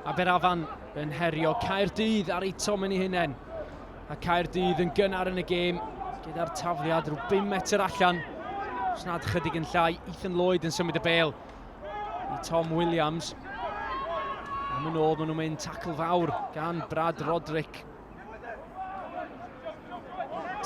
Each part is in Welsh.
Aberafan yn herio Caerdydd ar eu tomen eu hunain. A Caerdydd yn gynnar yn y gêm gyda'r tafliad rhyw 5 metr allan. Os nad chydig yn llai, Ethan Lloyd yn symud y bel i Tom Williams. Am yn ôl, maen nhw'n mynd tacl fawr gan Brad Roderick.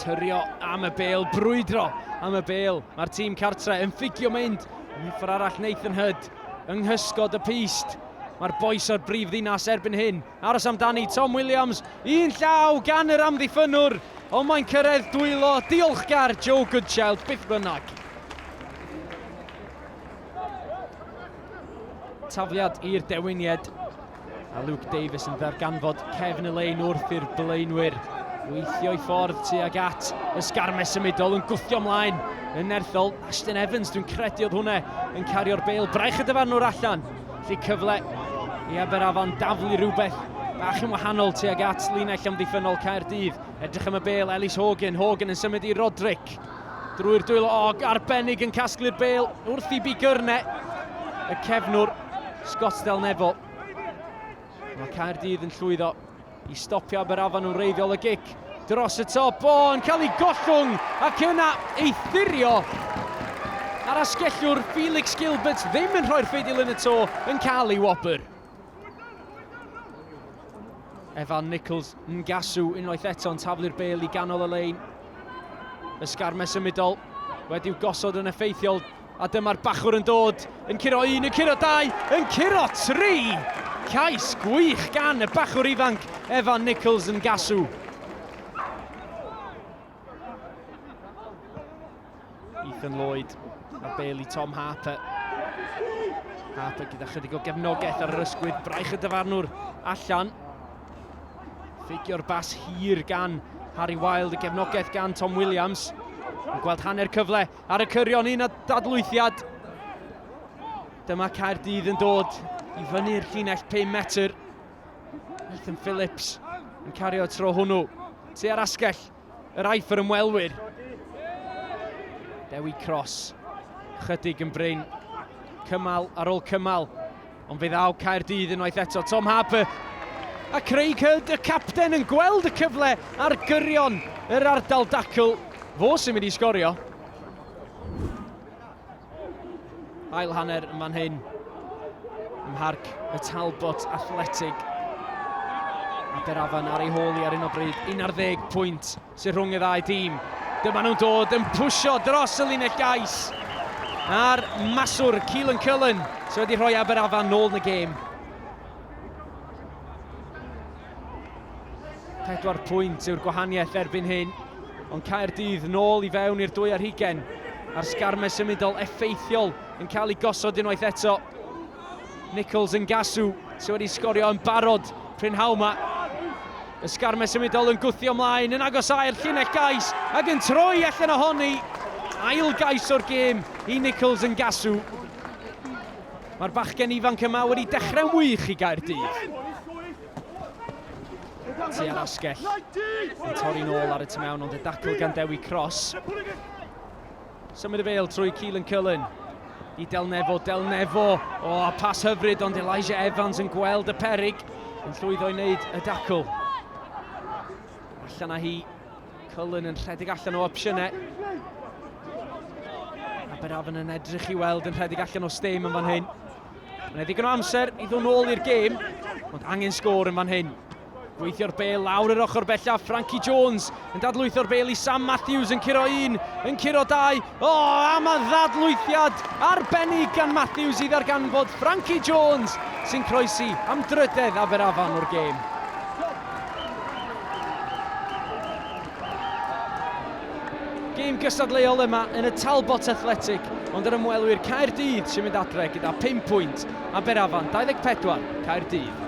Tyrio am y bel, brwydro am y bel. Mae'r tîm cartre yn ffugio mynd. Yn ffordd arall Nathan Hudd yng nghysgod y pist. Mae'r boes o'r brif ddinas erbyn hyn. Aros amdani Tom Williams, un llaw gan yr amddiffynnwr, ond mae'n cyrraedd dwylo diolchgar Joe Goodchild beth bynnag. Tafliad i'r dewinied. A Luke Davies yn ddarganfod cefn y lein wrth i'r blaenwyr weithio i ffordd tuag at y sgarme symudol yn gwthio ymlaen yn nerthol. Ashton Evans, dwi'n credu oedd hwnna yn cario'r bel. Braich y dyfarnwr allan. Felly cyfle i Aberafan daflu rhywbeth bach yn wahanol tuag at linell amddiffynnol Caerdydd. Edrych am y bel, Ellis Hogan. Hogan yn symud i Roderick. Drwy'r dwylo, o, arbennig yn casglu'r bel wrth i Bigyrne, y cefnwr, Scott Del Nefo. Mae Caerdydd yn llwyddo i stopio Aberafan yn wreiddiol y gic dros y top. O, yn cael ei gollwng ac yna ei thurio. A'r asgellwr Felix Gilbert ddim yn rhoi'r ffidil yn y to yn cael ei wobr. Evan Nichols Ngasu unwaith eto yn taflu'r bel i ganol y lein. Ysgarme symudol wedi'w gosod yn effeithiol a dyma'r bachwr yn dod yn curo un, yn curo dau, yn curo tri! Cais gwych gan y bachwr ifanc Evan Nichols Ngasu. Ethan Lloyd a bel i Tom Harper. Harper gyda chydig o gefnogaeth ar yr ysgwydd, braich y dyfarnwr allan. Ffugio'r bas hir gan Harry Wilde, y gefnogaeth gan Tom Williams. Yn gweld hanner cyfle ar y cyrion, un a dadlwythiad. Dyma Caerdydd yn dod i fyny'r llinell 5 metr. Ethan Phillips yn cario tro hwnnw. Tua'r asgell, Yr aiff yr ymwelwyr. Dewi Cross. Chydig yn brin. Cymal ar ôl cymal. Ond fe ddaw Caerdydd unwaith eto. Tom Harper a Craig Hurd, y capten, yn gweld y cyfle ar gyrion yr ardal dacl. Fo sy'n mynd i sgorio. Ail hanner yn fan hyn ym Mharc y Talbot Athletic. Aberafan ar ei hôl i ar un o bryd. 11 pwynt sy'n rhwng y ddau dîm. Dyma nhw'n dod yn pwysio dros y linell gais. A'r maswr Keelan Cullen sydd wedi rhoi Aberafan nôl yn y gêm. 4 pwynt yw'r gwahaniaeth erbyn hyn, ond Caerdydd nôl i fewn i'r 22 a'r sgarme symudol effeithiol yn cael ei gosod unwaith eto. Nichols yn gasw sydd wedi sgorio yn barod prynhawn 'ma. Y sgarme symudol yn gwthio ymlaen yn agosau'r llinell gais ac yn troi allan ohoni. Ail gais o'r gêm i Nichols yn gasw. Mae'r bachgen ifanc yma wedi dechrau'n wych i Gaerdydd. Tua'r asgell yn torri'n ôl ar y tu mewn, ond y dacl gan Dewi Cross. Symud y bêl trwy Keelan Cullen i Delnefo. Delnefo, o, oh, pas hyfryd, ond Elijah Evans yn gweld y perig, yn llwyddo i wneud y dacl. Allan â hi, Cullen yn rhedeg allan o opsiynau. Aberafan yn edrych i weld yn rhedeg allan o stêm yn fan hyn. Mae'n ddigon o amser i ddod nôl i'r gêm, ond angen sgôr yn fan hyn. Gweithio'r bel lawr yr ochr bellaf, Frankie Jones yn dadlwytho'r bel i Sam Matthews yn curo un, yn curo dau. O, oh, am y ddadlwythiad arbennig gan Matthews i ddarganfod Frankie Jones sy'n croesi am drydedd Aberafan o'r gêm. Gêm gystadleuol yma yn y Talbot Athletic, ond yr ymwelwyr Caerdydd sy'n mynd adre gyda 5 pwynt, Aberafan 24, Caerdydd.